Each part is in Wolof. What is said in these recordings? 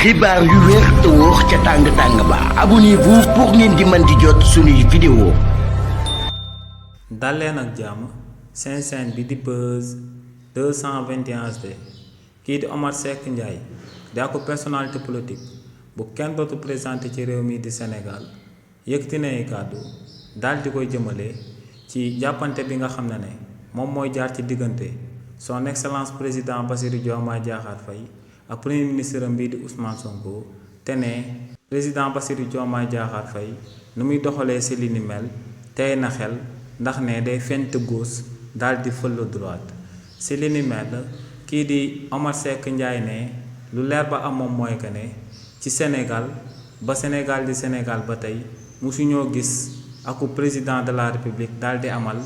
xibaar yu wér te wóor ca tàng-tàng ba abonnez-vous pour ngeen di mën di jot suñuy vidéo. daleen ak jàmm seen chaîne bi di Buzz 221 HD kii di Omar Seck Ndiaye daa ko personnalité politique bu kenn dootu présenté ci réew mi di Sénégal yëkkati na ay kàddu daal di koy jëmale ci jàppante bi nga xam ne moom mooy jaar ci diggante son excellence président Bassirou Diomaye Diakhar Faye ak premier ministre am bii di Ousmane Sonko te ne président Bassirou Diomaye Diakhar Faye nu muy doxalee si li ni mel tey na xel ndax ne day fent gauche daal di fël droite si li ni mel kii di Omar Seck Ndiaye ne lu leer ba am moom mooy que ne ci Sénégal ba Sénégal di Sénégal ba tey musuñoo gis aku président de la République daal di amal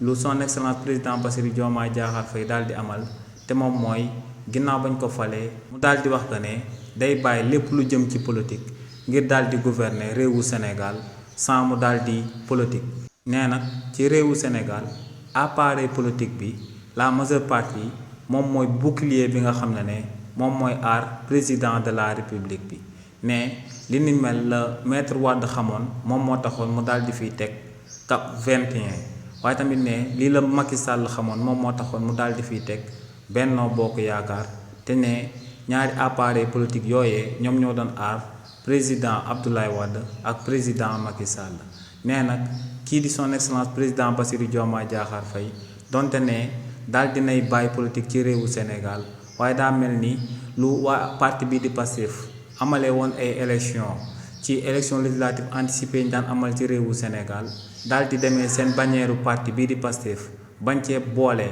lu son excellence président Bassirou Diomaye Diakhar Faye daal di amal te moom mooy ginnaaw bañ ko falee mu daal di wax que ne day bàyyi lépp lu jëm ci politique ngir daal di gouverner réewu Sénégal sans mu daal di politique. nee nag ci réewu Sénégal appareil politique bi la majeure partie moom mooy bouclier bi nga xam ne moom mooy aar président de la République bi ne li ni mel la maître Wade xamoon moom moo taxoon mu daal di fiy teg CAP 21 waaye tamit ne lii la Macky Sall xamoon moom moo taxoon mu daal di fiy teg Benno Bokk Yaakaar te ne ñaari appareil politique yooyee ñoom ñoo doon aar président Abdoulaye Wade ak président Macky Sall nee nag kii di son excellence président Bassirou Diomaye Diakhar Faye donte ne daal dinay bàyyi politique ci réewu Sénégal waaye daa mel ni lu waa parti bii di Pastef amale woon ay élection ci élection législative anticipée ñu daan amal ci réewu Sénégal daal di demee seen bannière parti bii di Pastef bañ cee boole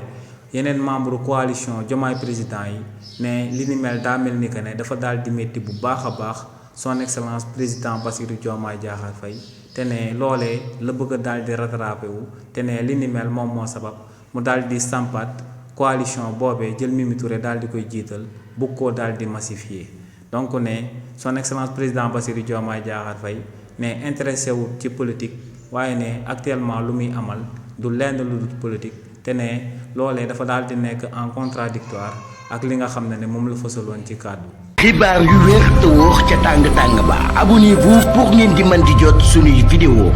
yeneen membre coalition Diomaye président yi ne li ni mel daa mel ni que ne dafa daal di métti bu baax a baax son excellence président Bassirou Diomaye Diakhar Faye te ne loolee la bëgg a daal di rattrapé wu te ne li ni mel moom moo sabab mu daal di sampat coalition boobee jël Mimi Touré daal di koy jiital bëgg koo daal di massifier donc ne son excellence président Bassirou Diomaye Diakhar Faye ne intéressé wu ci politique waaye ne actuellement lu muy amal du lenn lu dul politique te ne loolee dafa daal di nekk en contradictoire ak li nga xam ne moom la fësaloon ci kàddu. xibaar yu wér te wóor ca tàng-tàng ba abonnez-vous pour ngeen di mën di jot suñuy vidéo.